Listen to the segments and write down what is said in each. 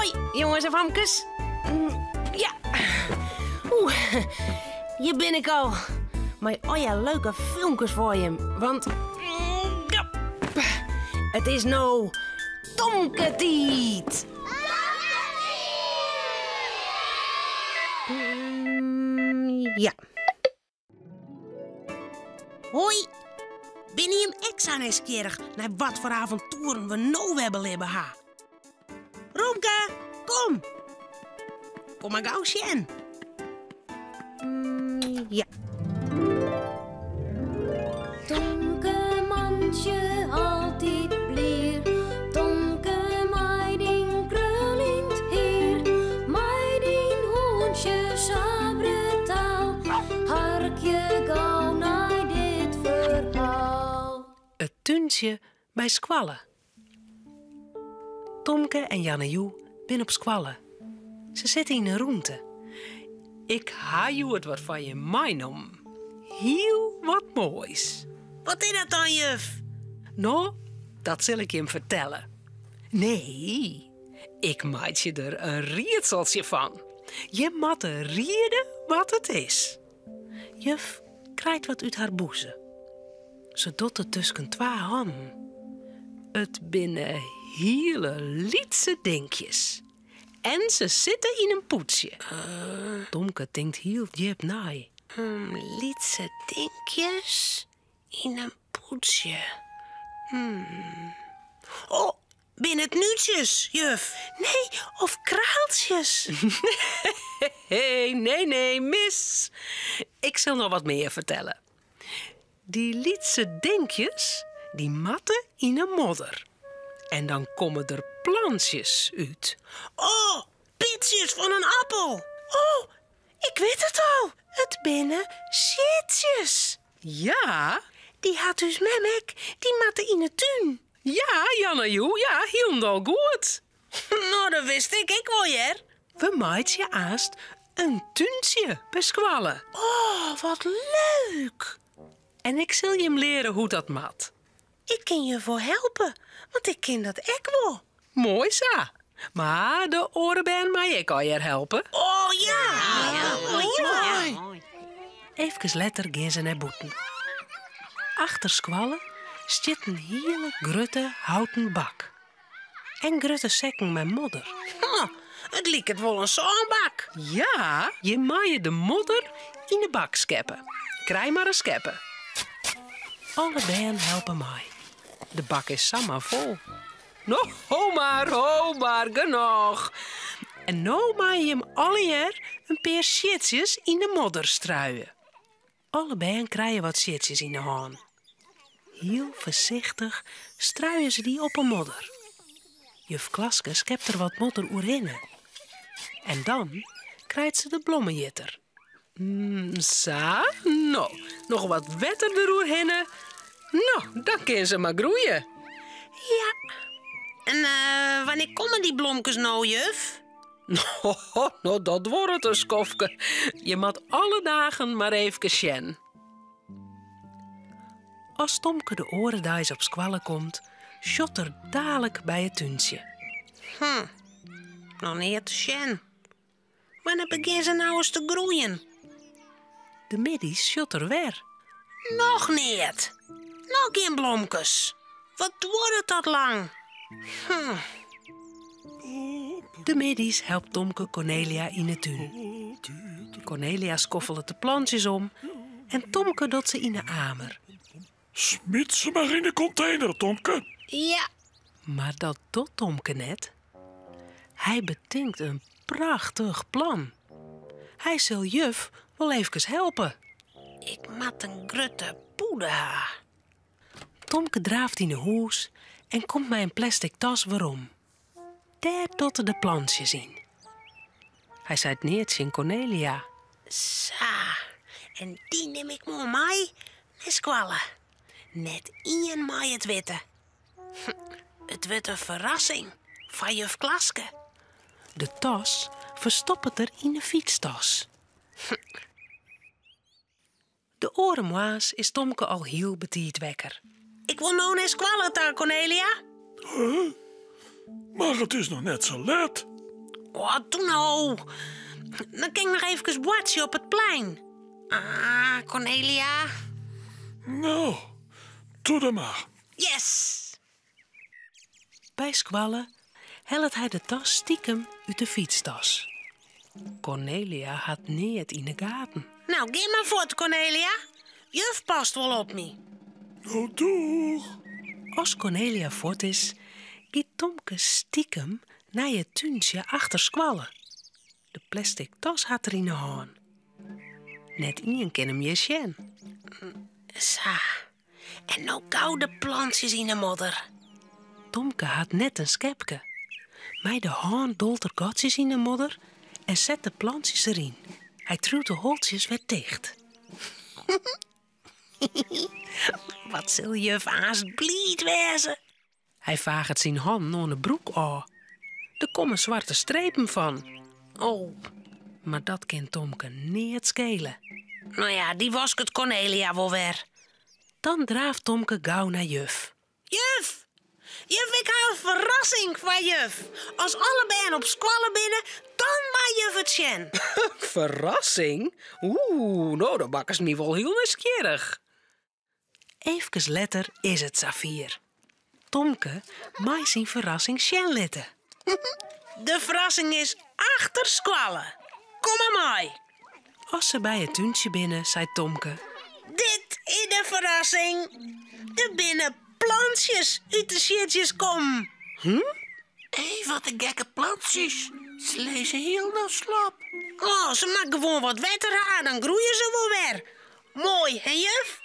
Hoi, jonges en famkes. Ja. Oeh, hjir bin ik al. Mei allegear leuke filmkes foar jim. Want ja, it is no Tomke-tiid. Ja. Hoi! Binne jim ek sa nijsgjirrich nei wat foar avontoeren we no wer belibbe ha? Romke, kom! Kom mar gau sjen. Ja. Tomke mantsje altyd blier, Tomke mei dyn kruljend hier, mei dyn hûntsje sa brutaal, harkje gau nei dit ferhaal. It túntsje by skoalle. Tomke en Jannejoe binne op skoalle. Se sitte yn in rûnte. Ik ha hjoed wat foar jim meinommen. Hiel wat moais. Wat is dat dan, juf? No, dat sil ik jim fertelle. Nee, ik meitsje der in riedseltsje fan. Jim moatte riede wat it is. Juf krijt wat út har bûse. Se docht it tusken twa hannen. It binne hiele lytse dinkjes. En se sitte yn in pûdsje. Tomke tinkt hiel djip nei. Lytse dinkjes yn in pûdsje. Oh, binne it nútsjes, juf? Nee, of kraaltsjes? Nee, nee, nee, mis. Ik sil noch wat mear fertelle. Dy lytse dinkjes, dy moatte yn 'e modder. En dan komme der plantsjes út. Oh, pitsjes fan in appel! Oh, ik wit it al! It binne siedsjes. Ja. Dy hat ús mem ek. Dy moatte yn 'e tún. Ja, Jannejoe, ja, hielendal goed. No, dat wist ik ek wol, hear. We meitsje aanst in túntsje by skoalle. Oh, wat leuk! En ik sil jim leare hoe't dat moat. Ik kin je wol helpe, want ik kin dat ek wol. Moai sa. Mar de oare bern meie ek allegear helpe. Oh ja! Moai! Efkes letter gean se nei bûten. Achter skoalle stiet in hiele grutte houten bak. En grutte sekken mei modder. Huh, it liket wol in sânbak. Ja, jim meie de modder yn de bak skeppe. Krij mar in skeppe. Alle bern helpe mei. De bak is samar fol. No, ho mar, ho mar, genôch. En no meie jim allegear in pear siedsjes yn de modder struie. Alle bern krije wat siedsjes yn de hân. Hiel foarsichtich struie se dy op 'e modder. Juf Klaske skept der wat modder oerhinne. En dan krijt se de blommejitter. Sa, no, noch wat wetter deroerhinne. No, dan kin se mar groeie. Ja. En wannear komme dy blomkes no, juf? No, dat duorret in skoftke. Je moat alle dagen mar eefkes sjen. As Tomke de oare deis op skoalle komt, sjocht er dalik by it túntsje. Noch neat te sjen. Wannear begjinne se no ris te groeien? De middeis sjocht er wer. Noch neat. Noch gjin blomkes. Wat duorret dat lang? De middeis helpt Tomke Kornelia yn 'e tún. Kornelia skoffelet de plantsjes om en Tomke docht se yn 'e amer. Smyt se mar yn de kontener, Tomke. Ja. Mar dat docht Tomke net. Hy betinkt in prachtich plan. Hy sil juf wol eefkes helpe. Ik moat in grutte pûde ha. Tomke draaft yn 'e hûs en komt mei in plastic tas werom. Dêr docht er de plantsjes yn. Hy seit neat tsjin Kornelia. Sa, en dy nim ik moarn mei nei skoalle. Net ien mei it witte. It wurdt in ferrassing foar juf Klaske. De tas ferstoppet er yn 'e fytstas. De oare moarns is Tomke al hiel betiid wekker. Ik wol no nei skoalle ta, Kornelia. Huh? Mar it is noch net sa let. Oh, doe no. Dan kin ik noch eefkes boartsje op it plein. Ah, Cornelia. No, doe dan mar. Yes! By skoalle hellet hy de tas stikem út de fytstas. Cornelia hat neat yn 'e gaten. No, gean mar fuort, Cornelia. Juf past wol op my. No, doeg. As Cornelia fuort is, giet Tomke stikem nei it túntsje achter skoalle. De plastic tas hat er yn 'e hân. Net ien kin him hjir sjen. Sa, en no gau de plantsjes yn 'e modder. Tomke hat net in skepke. Mei de hân dolt er gatsjes yn 'e modder en set de plantsjes deryn. Hy triuwt de holtsjes wer ticht. Wat sil juf aanst bliid wêze. Hy faget syn hannen oan 'e broek ôf. Der komme swarte strepen fan. Oh, mar dat kin Tomke neat skele. No ja, dy wasket Cornelia wol wer. Dan draaft Tomke gau nei juf. Juf! Juf, ik ha in ferrassing foar juf. As alle bern op skoalle binne, dan mei juf it sjen. Ferrassing? Oeh, no dan makkest my wol hiel nijsgjirrich. Eefkes letter is it safier. Tomke mei syn ferrassing sjen litte. De ferrassing is achter skoalle. Kom mar mei. As se by it túntsje binne, seit Tomke. Dit is de ferrassing. Der binne plantsjes út de siedsjes kommen. Hm? Hé, wat in gekke plantsjes. Se lizze hielendal slop. Oh, se moatte gewoan wat wetter ha, dan groeie se wol wer. Moai, hè juf?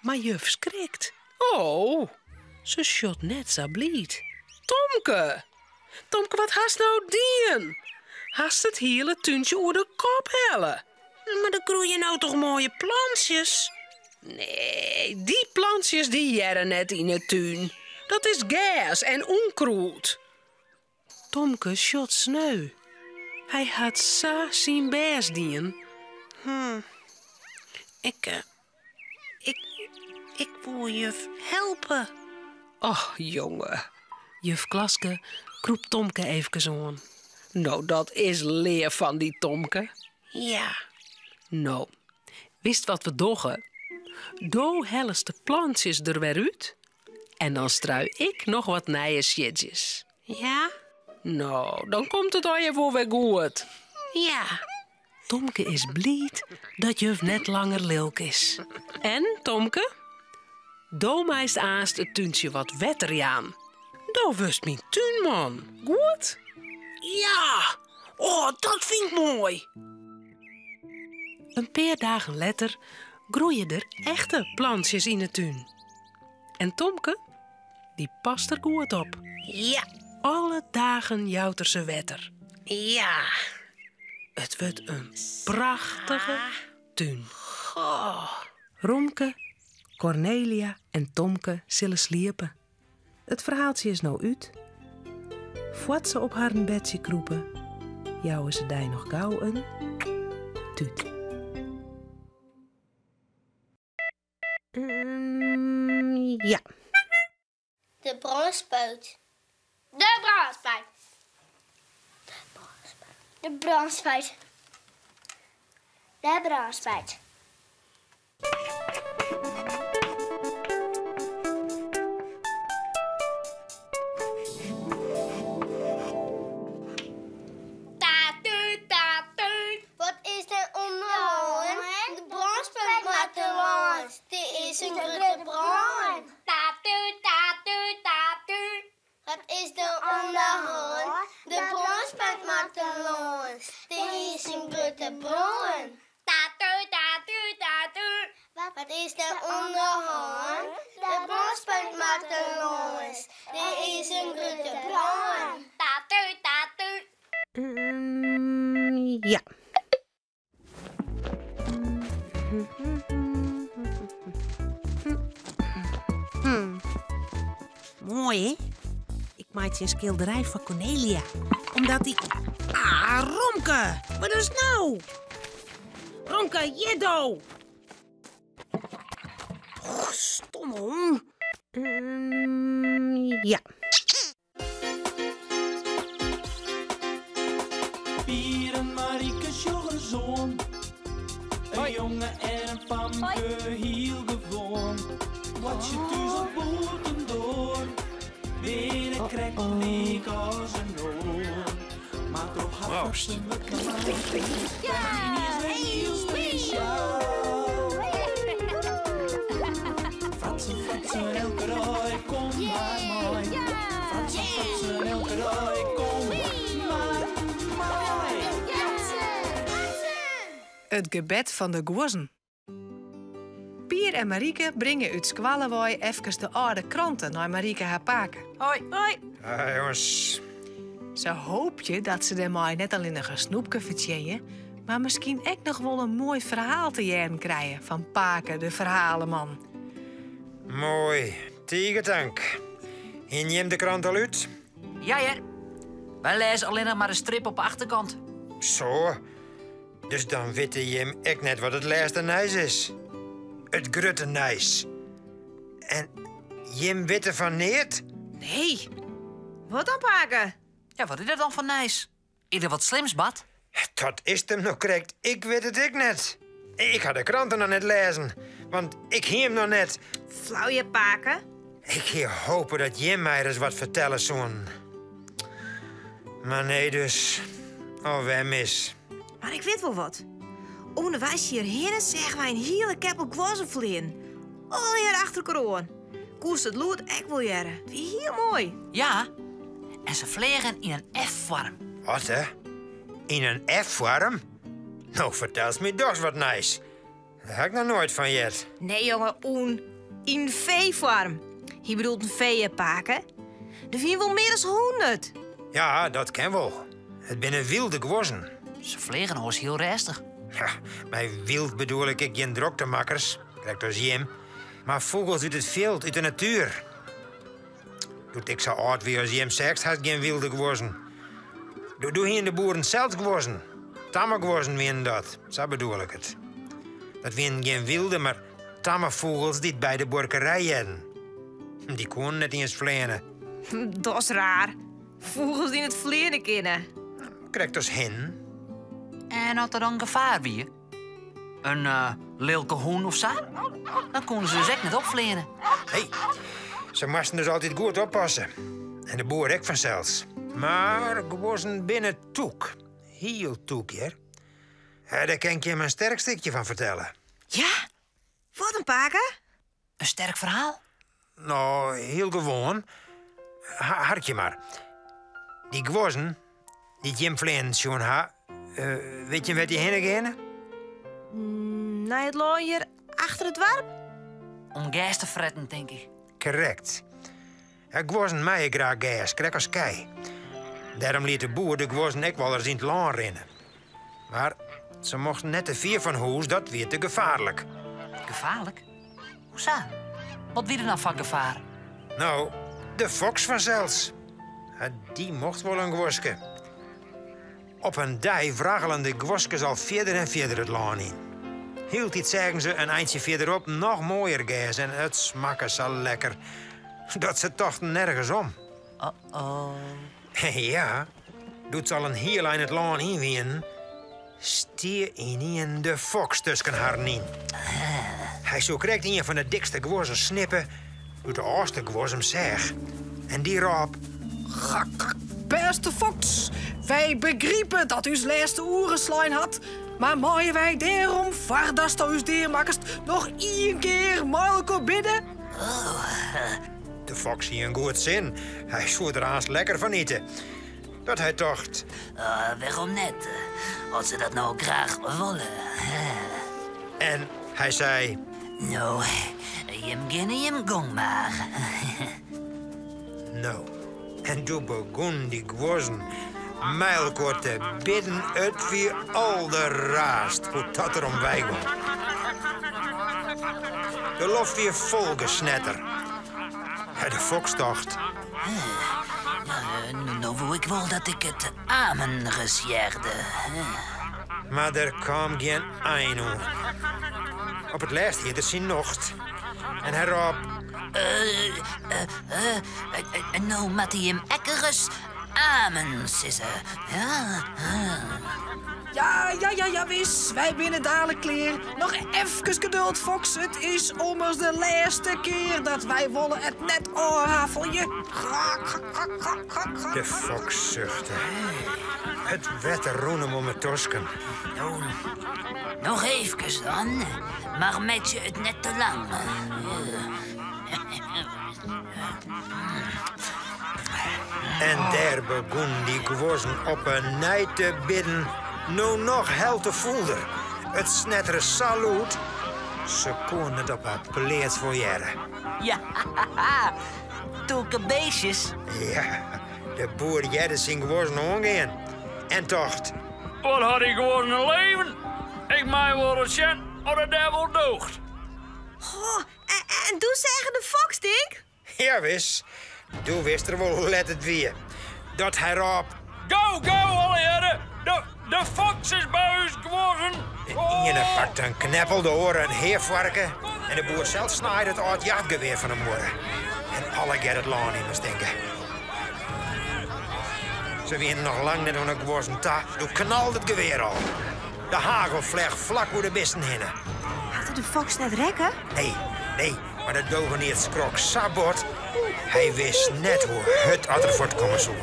Mar juf skrikt. Oh, se sjocht net sa bliid. Tomke! Tomke, wat hast no dien? Hast it hiele túntsje oer de kop helle? Mar der groeie no toch moaie plantsjes? Nee, dy plantsjes dy hearre net yn 'e tún. Dat is gers en ûnkrûd. Tomke sjocht sneu. Hy hat sa syn bêst dien. Ik, eh, ik, ik woe juf helpe. Och, jonge. Juf Klaske krûpt Tomke eefkes oan. No, dat is leaf fan dy, Tomke. Ja. No, witst wat we dogge? Do hellest de plantsjes der wer út en dan strui ik noch wat nije siedsjes. Ja? No, dan komt it allegear wol wer goed. Ja. Tomke is bliid dat juf net langer lilk is. En, Tomke? Do meist aanst it túntsje wat wetter jaan. Do wurdst myn túnman. Goed? Ja! Oh, dat fyn ik moai. In pear dagen letter groeie der echte plantsjes yn 'e tún. En Tomke, dy past der goed op. Ja. Alle dagen jout er se wetter. Ja. It wurdt in prachtige tún. Goh. Romke, Cornelia en Tomke sille sliepe. It ferhaaltsje is no út. Foar't se op harren bedsje krûpe, jouwe se dy noch gau in tút. Ja. De brânspuit. De brânspuit. De brânspuit. De brânspuit. Tatuut, tatuut. Wat is der oan de hân? De brânspuit moat der lâns. Der is in grutte brân. Tatuut, tatuut, tatuut. Wat is der oan de hân? De brânspuit moat der lâns. Der is in grutte brân. Tatuut, tatuut, tatuut. Wat is der oan de hân? De brânspuit moat der lâns. Der is in grutte brân. Tatuut, tatuut. Ja. Moai, hè? Ik meitsje in skilderij foar Cornelia. Omdat dy... Ah, Romke! Wat is no? Romke, hjir do! Oh, stomme hûn. Ja. Pier en Marike sjoch ris oan. In jonge en in famke, hiel gewoan. Boartsje thús of bûtendoar, binne krekt lyk as in oar. Mar troch har fratsen wurdt mei yniens wer hiel spesjaal. Fratsen, fratsen, elke dei, kom mar mei. Fratsen, fratsen, elke dei, kom mar mei. It gebed fan de guozzen. Pier en Marike bringe út skoalle wei efkes de âlde krante nei Marike har pake. Hoi. Hoi. Hoi jonges. Se hoopje dat se dêrmei net allinnich in snoepke fertsjinje, mar miskien ek noch wol in moai ferhaal te hearren krije fan pake de ferhaleman. Moai. Tige tank. Hiene jim de krant al út? Ja hear. Wy lêze allinnich mar de strip op 'e achterkant. Zo. Dus dan witte jim ek net wat it lêste nijs is. It grutte nijs. En jim witte fan neat? Nee. Wat dan, pake? Ja, wat is dat dan foar nijs? Is der wat slims bard? Dat is 'm no krekt. Ik wit it ek net. Ik ha de kranten noch net lêzen, want ik hie 'm noch net. Flau je, pake. Ik hie hope dat jim my ris wat fertelle soenen. Mar nee dus. Alwer mis. Mar ik wit wol wat. Underweis hjirhinne seagen wy in hiele keppel guozzen fleanen. Allegear achter elkoar oan. Koest it lûd ek wol hearre. It wie hiel moai. Ja, en se fleagen yn in F-foarm. Wat hè? Yn in F-foarm? No fertelst my dochs wat nijs. Dêr ha ik noch noait fan heard. Nee jonge, oen. Yn V-foarm. Hy bedoelt in V, pake. Der wiene wol mear as 100. Ja, dat kin wol. It binne wylde guozzen. Se fleagen oars hiel rêstich. Ja, mei wyld bedoel ik ek gjin droktemakkers, krekt as jim, mar fûgels út it fjild, út de natuer. Doe't ik sa âld wie as jim seachst hast gjin wylde guozzen. Doe hiene de boeren sels guozzen. Tamme guozzen wienen dat, sa bedoel ik it. Dat wienen gjin wylde, mar tamme fûgels dy't by de buorkerij hearden. Dy koenen net iens fleane. Dat is raar. Fûgels dy't net fleane kinne. Krekt as hinnen. En as der dan gefaar wie, in lilke hûn of sa, dan koenen se dus ek net opfleane. Nee, se moasten dus altyd goed oppasse. En de boer ek fansels. Mar guozzen binne tûk. Hiel tûk, hear. Dêr kin ik jim in sterk stikje fan fertelle. Ja? Wat dan, pake? In sterk ferhaal? No, hiel gewoan. Harkje mar. Dy guozzen dy't jim fleanen sjoen ha, wit jim wêr't dy hinne geane? Nei it lân hjir achter it doarp? Om gers te fretten, tink ik. Krekt. Guozzen meie graach gers, krekt as kij. Dêrom liet de boer de guozzen ek wolris yn it lân rinne. Mar se mochten net te fier fan hûs, dat wie te gefaarlik. Gefaarlik? Hoe sa? Wat wie der dan foar gefaar? No, de foks fansels. Dy mocht wol in guoske. Op in dei wraggelen de guoskes al fierder en fierder it lân yn. Hieltyd seagen se in eintsje fierderop noch moaier gers en it smakke sa lekker dat se tochten nergens om. Uh-oh. Ja, doe't se al in hiel ein it lân yn wienen, stie ynienen de foks tusken harren yn. Hy soe krekt ien fan de dikste guozzen snippe doe't de âldste guoz him seach. En dy rôp. Gak, bêste foks, wy begripe dat ús lêste oere slein hat, mar meie wy dêrom, foardatsto ús deamakkest, noch ien kear mei elkoar bidde? De foks hie in goed sin. Hy soe der aanst lekker fan ite. Dat hy tocht. Wêrom net, as se dat no graach wolle. En hy sei. No, jim geane jim gong mar. No, en doe begûnen dy guozzen mei elkoar te bidden. It wie alderraarst hoe't dat der om wei gong. De loft wie fol gesnetter. De foks tocht. No woe ik wol dat ik it amen ris hearde. Mar der kaam gjin ein oan. Op it lêst hie er syn nocht en hy rôp. No moatte jim ek ris Amen sizze. Ja. Ja, ja, ja, ja, wis. Wy binne dalik klear. Noch efkes geduld, Foks. It is ommers de lêste kear dat wy wolle it net ôfraffelje. De foks suchte. It wetter rûn him om 'e tosken. No, noch eefkes dan, mar meitsje it net te lang. En dêr begûnen dy guozzen op 'e nij te bidden, no noch helte fûlder. It snettere sa lûd, se koenen it op har pleats wol hearre. Ja, tûke beestjes. Ja, de boer hearde syn guozzen oangean en tocht. Wat ha dy guozzen in leven? Ik mei wolris sjen oft it dêr wol doocht. Goh, en doe seach er de foks, tink? Jawis, doe wist er wol hoe let it wie. Dat hy rôp. Gau, gau allegearre, de foks is by ús guozzen! De iene pakte in kneppel, de oare in heafoarke en de boer sels snaaide it âld jachtgewear fan 'e muorre. En allegearre it lân yn, moatst tinke. Se wienen noch lang net oan 'e guozzen ta, doe knalde it gewear al. De hagel fleach flak oer de bisten hinne. Hat er de foks net rekke? Nee, nee, mar de dogeniet skrok sa bot, hy wist net hoe hurd oft er fuortkomme soe.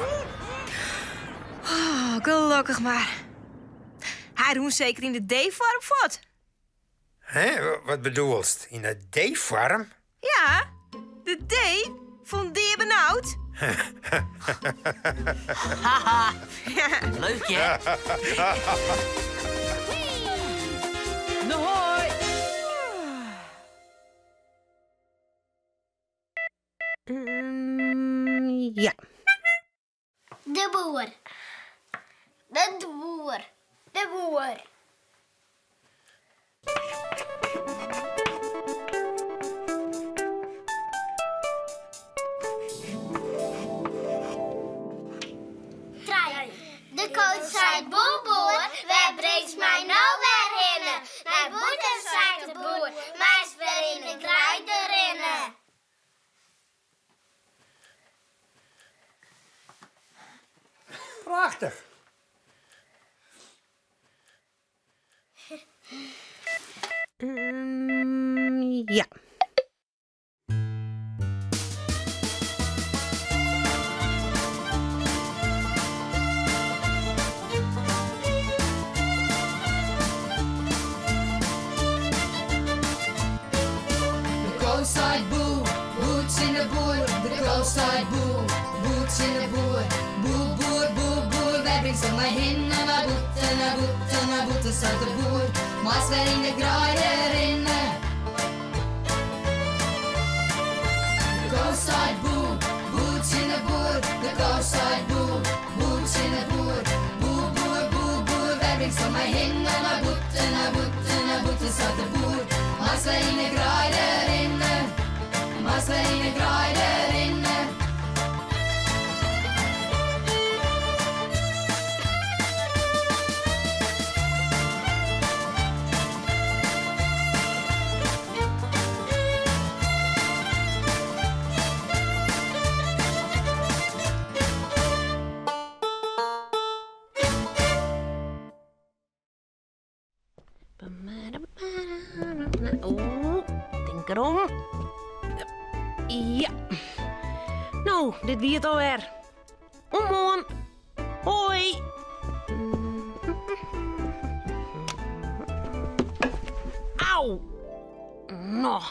Oh, gelokkich mar. Hy rûn seker yn de D-foarm fuort. Hè, wat bedoelst? Yn de D-foarm? Ja, de D fan deabenaud. Haha, leuk hè? Hoi! Ja. De boer. De boer. De boer. Trije. De coach seit boer boer, wêr bringst my no wer hinne? Nei bûten seit de boer, meist wer yn de greide rinne. Prachtich! Ja. De ko seit boe, boe tsjin de boer. De ko seit boe, boe tsjin de boer. Boe, boer, boe, boer, wêr bringsto my hinne? Nei bûten, nei bûten, nei bûten, seit de boer. Meist wer yn de greide rinne. De ko seit boe, boe tsjin de boer. De ko seit boe, boe tsjin de boer. Boe, boer, boe, boer, wêr bringsto my hinne? Nei bûten, nei bûten, nei bûten, seit de boer. Meist wer yn de greide rinne. Meist wer yn de greide rinne. Oeh, tink derom. Ja. No, dit wie it alwer. Oant moarn. Hoi. Au. No.